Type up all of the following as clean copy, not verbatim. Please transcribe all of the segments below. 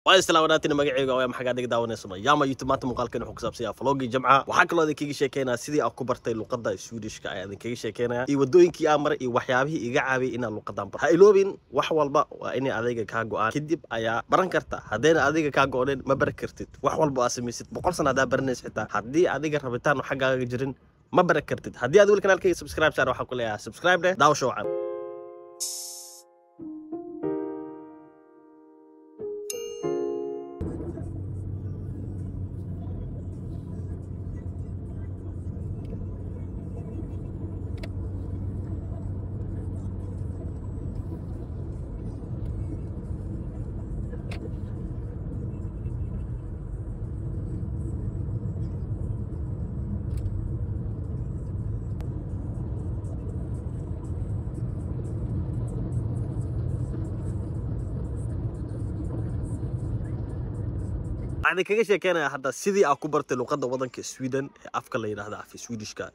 Waa isla wadaagtina magacayga oo maxaa dhiga daawanayso Yaama YouTube. Maanta muuqaalkan wuxuu ku saabsan yahay vlogii Jamca. Waxaa kaloo idin kaga sheekeynaa sidii aan ku bartay luqadda Swedishka ayaa idin kaga sheekeynaya, iyo wadooyinkii aan maray iyo waxyaabihii iga caawiyay inaan luqadan barto. Ha iloobin, wax walba waa inay adayga kaa go'aan, kadib ayaa baran karta. Haddayna adiga kaa go'oneen, ma baran kartid. Wax walba aad samaysid, 100 sano haddaa baranaysa, xitaa haddii adiga rabitaan xaggaaga jirin, ma baran kartid. Haddii aad weli kanaalkayga subscribe saar, waxaan ku leeyahay subscribe dheh. Daawasho wacan. Waxaan idinkaga sheekeynaya hadda sidii aan ku bartay luqadda waddanka Sweden ee afka la yidhaahdo afka Swedishka.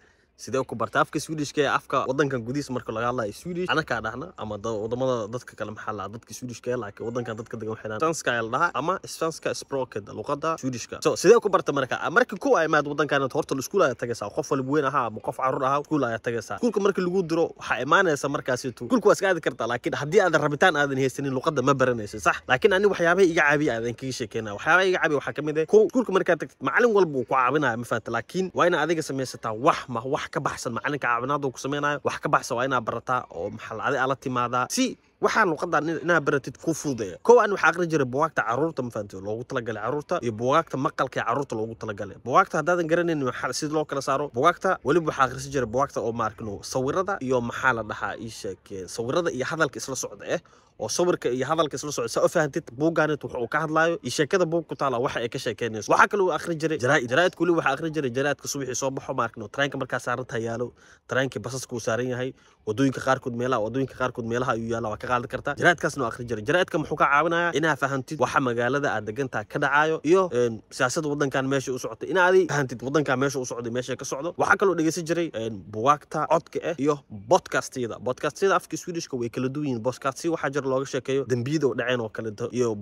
Sidee ku bartay afka Swedishka ee afka waddankan gudihiisa? Marka laga hadlayo Swedish, anakaa dhahna ama wadamada dadka kale, maxaa la dadka Swedishka ee, laakiin waddankan dadka degan waxay dhahaan Svenska ayaa la dhahaa ama Svenska språket, luqadda Swedishka. So sidee ku bartay? Marka kow ay imaad waddankan, horta iskuul ayaa tagaysaa. Qof walba, weyn ahaa ama qof carruur ahaa, iskuul ayaa tagaysaa. Iskuulka marka lagu diro, waxaa imaanaysa markaasi tu iskuulka waa iska aadi kartaa, laakiin haddii aadan rabitaan aadan haysanin, luqadda ma baranaysid, sax? Laakiin ani waxyaabaha iga caabiya aadan kaga sheekeynaya. Waxyaabaha iga caabiya waxaa kamid ah: kow, iskuulka markaad tagtid, macalin walba wuu ku caawinaya, ma fahanta? Laakiin waa inaad adiga samaysataa wax ma wax ka baxsan macalinka caawinaada uu ku samaynayo. Wax ka baxsan waa inaad barataa oo maxaa adi ala timaadaa si waxaan luqadan inaad baratid ku fududeeya. Kow, aan waxaa aqrin jiray buugaagta carruurta, ma fahanti, loogu talagalay carruurta, iyo buugaagta maqalka ee carruurta loogu talagalay. Buugaagta haddaadan garanaynin waxaa sida loo kala saaro buugaagta, weliba waxaa akhrisan jiray buugaagta oo maarkino sawirada iyo maxaa la dhahaa ii sheeg, sawirada iyo hadalka isla socda oo sawirka iyo hadalka isla socda, saa u fahantid buuggaanit wuxuu uu ka hadlaayo iyo sheekada buug ku taala waxa ay ka sheekeynayso. Waxaa kaloo akhrin jiray jaraa'id. Jaraa'idka weliba waxaa akhrin jiray jaraa'idka subaxii soo baxo, maarkino tareenka markaa saarantaa yaalo, tareenkii basaska uu saaran yahay, wadooyinka qaarkood meelaha, wadooyinka qaarkood meelaha ayuu yaala, waa ka qaadan kartaa. Jaraa'idkaasna waa akhrin jiray. Jaraa'idka muxuu ka caawinayaa? Inaa fahantid waxa magaalada aad degantaha ka dhacaayo iyo siyaasadda waddankan meesha u socotay, in aad fahantid waddankan meesha u socday, meesha ka socdo. Waxaa kaloo dhegeysan jiray bugaagta codka ah iyo podcastiyada. Podcastiyada afka Swedishka way kala duwan yihiin. Podcastyo waxaa jira looga sheekeeyo dembiyada oo dhaceen oo kaleeto, iyo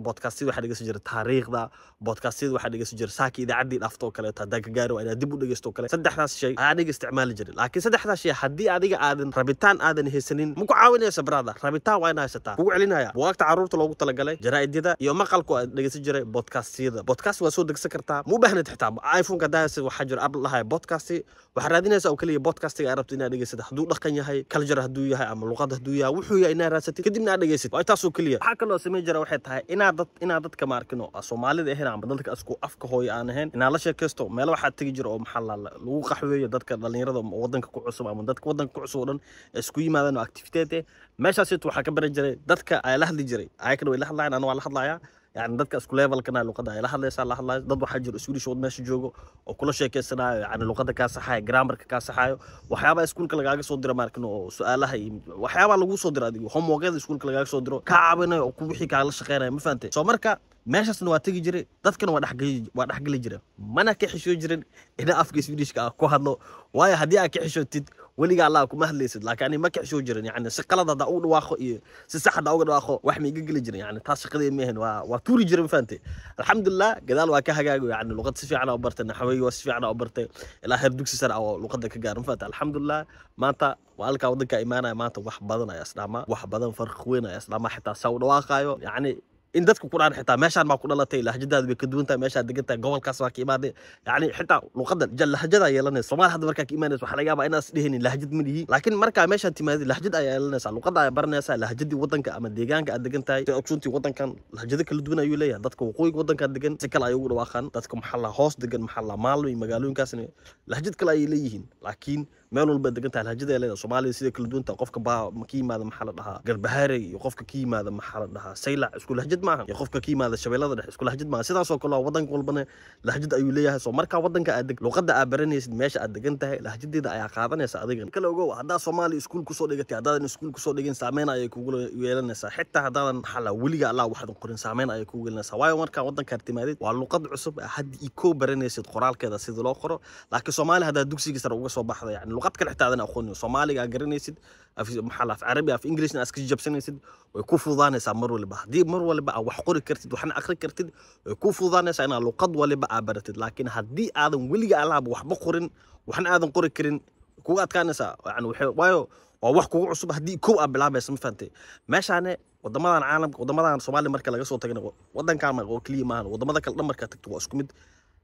podcastiyada waxaa dhegeysan jiray taariikhda. Podcastiyada waxaa dhegeysan jiray saaki idaacaddii dhaafto oo kaleeto, haddaa ka gaari waa inaad dib u dhegeysto oo kale. Saddexdaas shay ayaa aniga isticmaali jiray. Laakiin saddexdaas shay haddii adiga aadan rabitaan aadan haysanin, ma ku caawinaysa, brother. Rabitaan waa inaad haysataa. Kugu celinaya: bugaagta carruurta loogu talagalay, jaraa'idada iyo maqalku aad dhegeysan jiray podcastiyada. Podcast waa soo degsan kartaa, ma u baahnid xitaa iPhone-ka haddaa haysid. Waxaa jira app la dhahayo podcast. Waxaad raadinaysaa oo keliya podcastiga aad rabto inaad dhegeysatid, hadduu dhaqan yahay, culture hadduu yahay ama luqad hadduu yahay, wuxuu yahay inaad raadsatid, kadibna aad dhegeysid. Waa intaasoo keliya. Waxaa kaloo samayn jira waxay tahay inaad dad inaad dadka maarkino Soomaalida ahayn ama dadka isku afka hooyo aan ahayn inaad la sheekaysto. Meelo waxaad tegi jira oo maxaa la lagu qaxweeyo dadka dhalinyarada oo wadanka ku cusub ama dadka wadanka ku cusub oo dhan isku yimaadaan oo activity meeshaas. Waxaa ka baran jiray dadka ayaa la hadli jiray, ayakana way la hadlayaan, ana waa la hadlayaa. Yani dadka isku levelkana luqadda ay la hadlaysaa, la hadlayo. Dad waxaa jiro Swedish wad meesha joogo oo kula sheekeysanayo, yani luqadda kaa saxayo, grammarka kaa saxayo, waxyaabaha iskuulka lagaaga soo diro, maarkin oo su-aalaha iyo waxyaabaha lagu soo diro adigo, homeworkyada iskuulka lagaaga soo diro, kaa caawinayo oo ku wixii kaala shaqeynayo, ma fahantay? So marka meeshaasna waa tegi jiray, dadkana waa dhexgeli jiray, mana ka xishoo jirin inaa afka Swedishka ah ku hadlo. Waayo, haddii aad ka xishootid, weligaa Allah kuma hadlaysid. Laakiin ani ma ka xishoo jirin, yani si qalad haddaa ugu dhawaaqo iyo si sax haddaa uga dhawaaqo, wax ma iga geli jirin. Yani taas shaqadii ma ahayn, waa tuuri jiray, ma fahantay? Alxamdulilah, gadaal waa ka hagaago, yani luqad si fiican aa u bartay, naxweygi waa si fiican aa u bartay, ilaa heer dugsi sare oo luqadda ka gaar, ma fahantay? Alxamdulilah, maanta waa halkaa waddanka imaanaya. Maanta wax badan ayaa isdhaamaa, wax badan, farq weyn ayaa isdhaamaa, xitaa saa u dhawaaqaayo. Yani in dadka ku dhahan xitaa meeshaan baa ku dhalatay, lahjadaadu way ka duwan tahay meeshaad degan tahay, gobolkaas waa ka imaaday. Yani xitaa luqadda lahjadaa yeelanaysa. Soomaali hadda markaa ka imaanaysa, waxaa laga yaabaa inaad is dhehinin lahjad ma lihi, laakiin markaa meeshaan timaadid, lahjad ayaa yeelanaysaa, luqadda ayaa baranaysaa, lahjadii waddanka ama deegaanka aad degan tahay. Ogsoontii waddankan lahjado kala duwan ayuu leeyahay. Dadka waqooyiga waddanka degan si kale ay ugu dhawaaqaan, dadka maxaa la hoos degan, maxaa la Maalmo iyo magaalooyinkaasna lahjad kale ayay leeyihiin. Laakiin meel walba degan tahay lahjada ay leedahay. Soomaaliya sidai kala duwan tahay, qofka baa ka yimaada maxaa la dhahaa Garbahaarey iyo qofka ka yimaada maxaa la dhahaa Saylac isku lahjad maaha, iyo qofka ka yimaada Shabeellada Dhexe isku lahjad maaha. Sidaasoo kale waa wadanka walbana lahjad ayuu leeyahay. So markaa wadanka aad deg, luqadda aad baranaysid, meesha aad degan tahay lahjadeeda ayaa qaadanaysa. Adiga kale ogow, haddaa Soomaaliya iskuul kusoo dhigatay, haddaadan iskuul kusoo dhigin, saameyn ayay kugu yeelanaysaa. Xitaa haddaadan maxaa la weliga Allah waxaadan qorin, saameyn ayay kugu yeelanaysaa. Waayo, markaa wadankaad timaadid, waa luqad cusub haddi i koo baranaysid qoraalkeeda sida loo qoro. Laakiin Soomaaliya haddaad dugsiga sare uga soo baxda, yani luqad kale xitaa aadan aqoonin, Soomaaliga aad garanaysid, af maxaa la af Carabi, af Englishna aad iska jabsanaysid, way ku fududaanaysaa mar waliba. Haddii mar waliba waliba aa wax qori kartid waxna akhri kartid, way kuu fududaanaysaa inaad luqad waliba aa baratid. Laakiin haddii aadan weliga allahaba waxba qorin waxna aadan qori karin, kugu adkaanaysaa, yani waayo waa wax kugu cusub haddii kow aa bilaabaysa, ma fahantay? Meeshaane wadamadan caalamka, wadamadan Soomaaliya marka laga soo tagana, wadankan oo keliya maahan, wadamada kale dhan markaa tagto waa isku mid.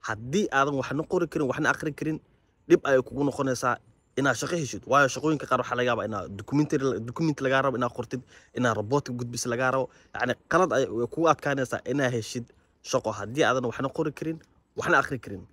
Haddii aadan waxna qori karin waxna akhri karin, dhib ayay kugu noqonaysaa inaad shaqo heshid, waayo shaqooyinka qaar waxaa laga yaabaa inaad document lagaa rabo inaad qortid, inaad report gudbisid lagaa rabo. Yani qalad ay way kugu adkaanaysaa inaad heshid shaqo haddii aadan waxna qori karin waxna akhri karin.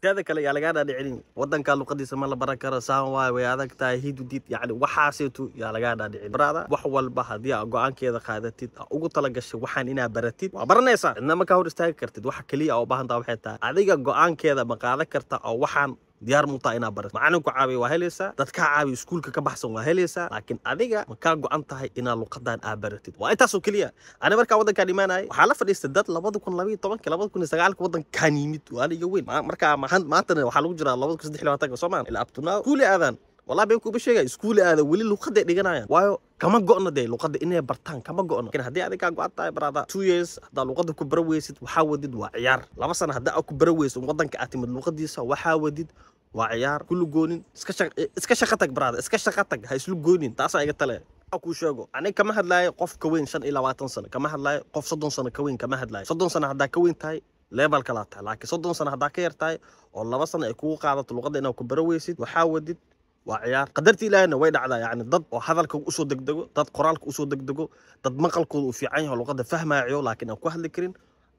Teeda kale, yaa lagaa dhaadhicinin wadanka luqadiisa ma la baran karo, saan waay, way adag tahay, hidudid, yani waxaaseetu yaa lagaa dhaadhicin. Brother, wax walba haddii aa go-aankeeda qaadatid, aa ugu talagashay waxaan inaa baratid, waa baranaysaa, cidna ma kaa hor istaagi kartid. Waxa keliya aa u baahan taha waxay tahay adiga go-aankeeda ma qaadan karta oo waxaan diyaar mutaa inaa baratid. Macalinku caawiya waa helaysaa, dad kaa caawiya iskuulka ka baxsan waa helaysaa, laakiin adiga ma kaa go-an tahay inaa luqadan aa baratid? Waa intaasoo keliya. Ani markaa waddankaan imaanayay waxaa la fadhiistay dad 2012, 2009 waddankaan yimid, waa iga weyn. Markaa maantana waxaa lagu jiraa 2023, soo maan? Ilaa up to now iskuuli aadaan, wallahi been kuba sheegay, iskuuli aada, weli luqaday dhiganayaan, waayo kama go'no dee luqadda inay bartaan kama go'no. Laakiin haddii adiga kaa go'an tahay, brother, 2 years haddaa luqadda ku bara weysid, waxaa wadid waa ciyaar. 2 sano haddaa aad ku bara weysid waddanka aad timid luqadiisa, waxaa wadid waa ciyaar, kullu goonin. Iska shaqo tag, brother, iska shaqo tag, ha islu goonin. Taasaa iga tale kuu sheego. Aniga kama hadlaayo qof ka weyn 25 sano, kama hadlaayo qof 30 sano ka weyn, kama hadlaayo. 30 sano haddaa ka weyn tahay, level kalaa tahay, laakiin 30 sano haddaa ka yar tahay oo 2 sano ay kugu qaadato luqadda inaad ku bara weysid, waxaa wadid waa ciyaar. Qadarta Ilaahina way dhacdaa, yacni dad oo hadalka usoo degdego, dad qoraalka usoo degdego, dad maqalkooda uu fiican yahay oo luqadda fahmaayo laakiin aan ku hadli karin,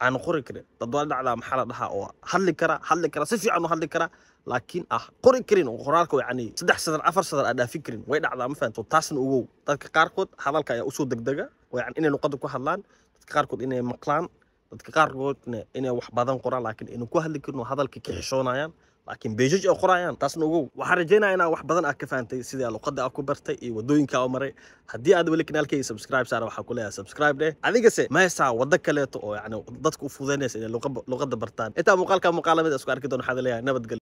aan qori karin. Dad waa dhacdaa, maxaa la dhahaa, oo hadli kara, hadli kara, si fiican u hadli kara, laakiin ah qori karin oo qoraalka yacni saddex sadar afar sadar aan dhaafin karin, way dhacdaa, ma fahanto? Taasna ogow. Dadka qaarkood hadalka ayaa usoo degdega oo yacni inay luqadda ku hadlaan, dadka qaarkood inay maqlaan, dadka qaarkood inay wax badan qoraan laakiin inay ku hadli karin oo hadalka ka xishoonayaan, laakiin pages ay qorayaan. Taasna ogow. Waxaan rajeynaya inaa wax badan aad ka fahantay sidii luqadda aad ku bartay iyo wadooyinka u maray. Haddii aad weli kanaalkayga subscribe saara, waxaa ku leeyahay subscribe dheh. Adigase ma haysaa waddo kaleeto oo yacni dadka u fududaynaysa inay luqadda bartaan? Intaa muuqaalka muuqaala mid isku arki doon, waxaad leeyahay nabadgelyo.